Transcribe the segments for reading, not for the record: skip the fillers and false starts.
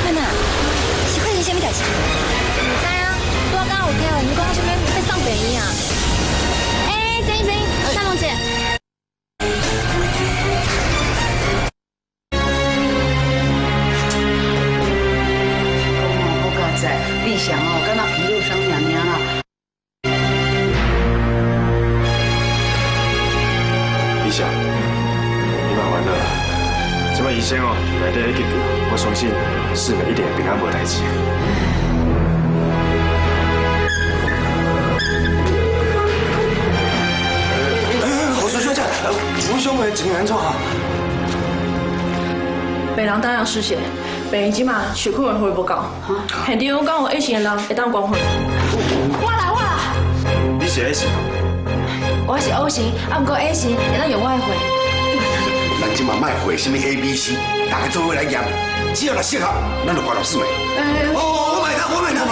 妈妈，是发生啥物代志？毋知啊，拄仔敢有听到𪜶讲啥物欲送病院啊？欸，先生，等我一下。讲哦，好佳哉，立翔哦，敢若皮肉伤尔尔啦。李翔，你莫烦恼啦，这摆医生哦，内底咧急救，我相信四妹一定会平安无代志。侯小姐，吴兄的情形按怎啊？病人大量失血，病人这马血库的血无够，现场敢有 A 型的人会当捐血？我来，我来。你是 A 型？我是 O 型，啊，毋过 A 型会当用我的血。咱这马莫血啥物 A、B、C，大家做伙来验，只要若适合，咱就捐予四妹。哦，我买单，我买单，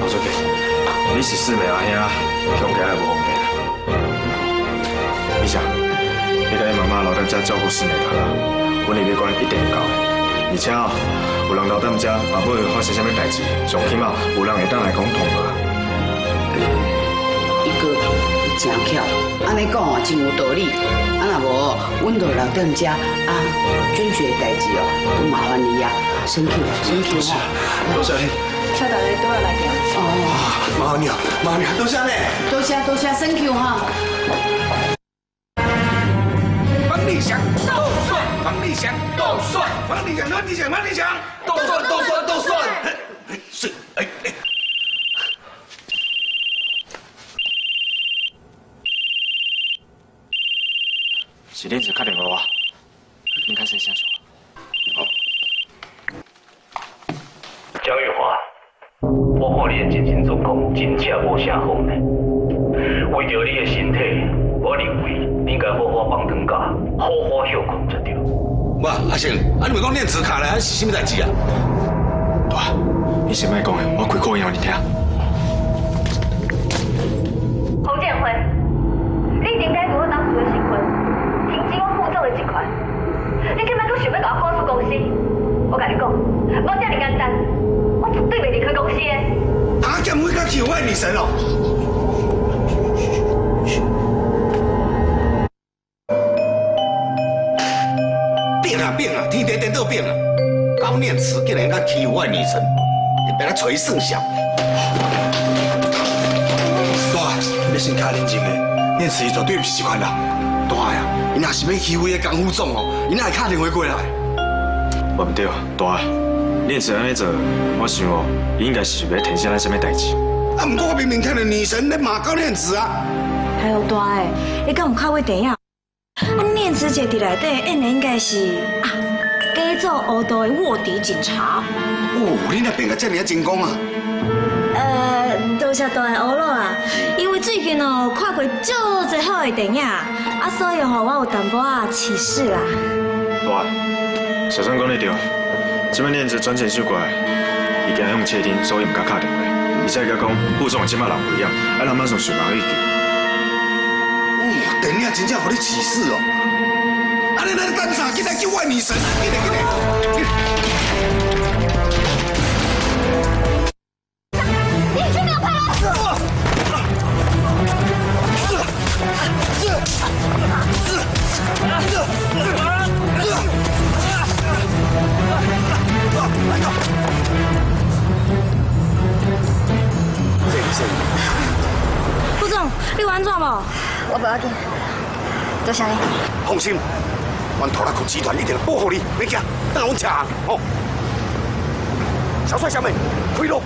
老小姐，你是四妹阿兄，恐起来无方便。李翔，你共你妈妈留踮遮照顾四妹就好啦，阮伫咧管一定会够的。而且哦，有人留踮遮，若尾发生啥物代志，上起码有人会当来讲通话。伊哥真巧，按呢讲哦，真有道理。啊，若无，阮就留踮遮啊，捐血的代志哦，都麻烦你啊，辛苦辛苦哈。多谢你。请大家倒来来行。哦，麻烦你哦，麻烦你，多谢呢。多谢多谢，辛苦哈。方立祥都算，方立祥都算，方立祥，方立祥，方立祥，都算都算都算。是，哎哎。是恁是打电话我，恁较细声说。江玉华，我看你的精神状况真正无啥好呢。为著你的身体，我认为你应该好好放长假，好好歇困才对。喂，阿成，啊你袂讲念慈卡咧，啊是啥物代志啊？大，你先莫讲的，我开扩音予你听。洪建辉，你已经解除我董事的身份，停止我副总的职权，你这摆阁想欲共我赶出公司？我共你讲，无遮尔简单，我绝对袂离开公司的。阿建辉敢欺负我的女神哦？变啊变啊，天地颠倒变啊！高念慈竟然敢欺负我的女神，你别来揣算数。大，你先较冷静下，念慈伊绝对毋是这款人。大呀，伊若是欲欺负彼个江副总哦，伊哪会敲电话过来？无毋对，大，念慈按呢做，我想哦，伊应该是欲提醒咱啥物代志。啊，毋过我明明听著女神咧骂高念慈啊。哎呦，大的，你敢有看过电影？啊，念慈姐伫内底演的应该是啊，假做乌道的卧底警察。哦，你若变甲遮尔仔精工啊？多谢大的呵咾啦，因为最近哦看过足济好的电影，啊，所以吼我有淡薄仔启示啦。大，小三讲得对，这摆念慈转线手过来，伊惊予窃听，所以毋敢敲电话。而且伊阁讲副总这摆人危险，爱咱马上想办法去救。哦，电影真正予你启示哦！啊，你来等啥？紧来救我女神！紧来，紧来！你去没有快乐？副总，你有按怎无？我无要紧，多谢你。放心，阮拖拉库集团一定会保护你，别惊，等阮车行哦。小帅、小美，开路。